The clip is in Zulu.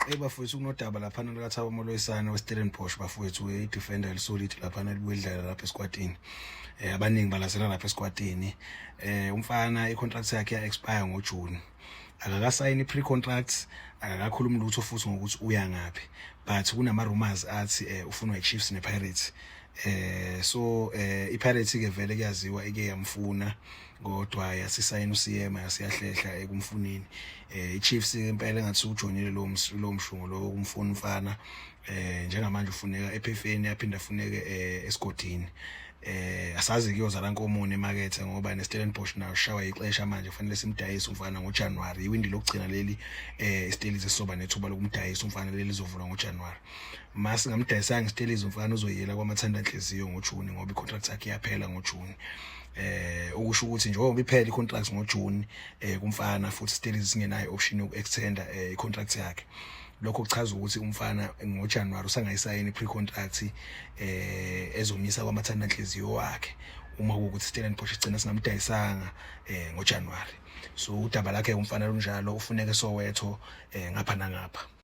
Hey bafowethu, kunodaba laphana lukaThabo Moloisane weStellenbosch bafowethu, i-defender elisolid laphana elibuye lidlala lapha esikwatini. Abaningi balazela lapha esikwatini. Umfana i-contract yakhe ya expire ngoJune. Akakasayini pre-contract, akakakhulumi lutho futhi ngokuthi uya ngaphi. But kunama rumors athi ufunwa iChiefs nePirates. So iPirates ke vele kuyaziwa ike yamfuna, kodwa yasisayina uCM, yasiyahlehla ekumfuneni. IChiefs impela engathi ujoyinile lo mshungo lo kumfuna umfana. Njengamanje ufuneka ephefeni, yaphinda afuneke esigodini. Asazi kuyozala nkomoni emakethe, ngoba neStellenbosch nayo shawa ixesha manje, kufanele simdayise umfana ngoJanuary. Iwindi lokugcina leli iStellies esizoba nethuba lokumdayisa umfana leli lizovulwa ngoJanuary. Mase ngamdayisanga iStellies, umfana uzoyela kwamathanda enhliziyo ngoJune, ngoba icontract yakhe iyaphela ngoJune. Okusho ukuthi njengoba iphela icontract ngoJune kumfana, futhi Stellies singenayo option yokuextenda icontract yakhe, lokho kuchaza ukuthi umfana ngoJanuary usangayisayini pre-contract ezomisa kwamathanda enhliziyo wakhe, uma kuwukuthi Stellenbosch igcina singamdayisanga ngoJanuary. So udaba lakhe umfana lunjalo, ufuneke Soweto ngapha nangapha.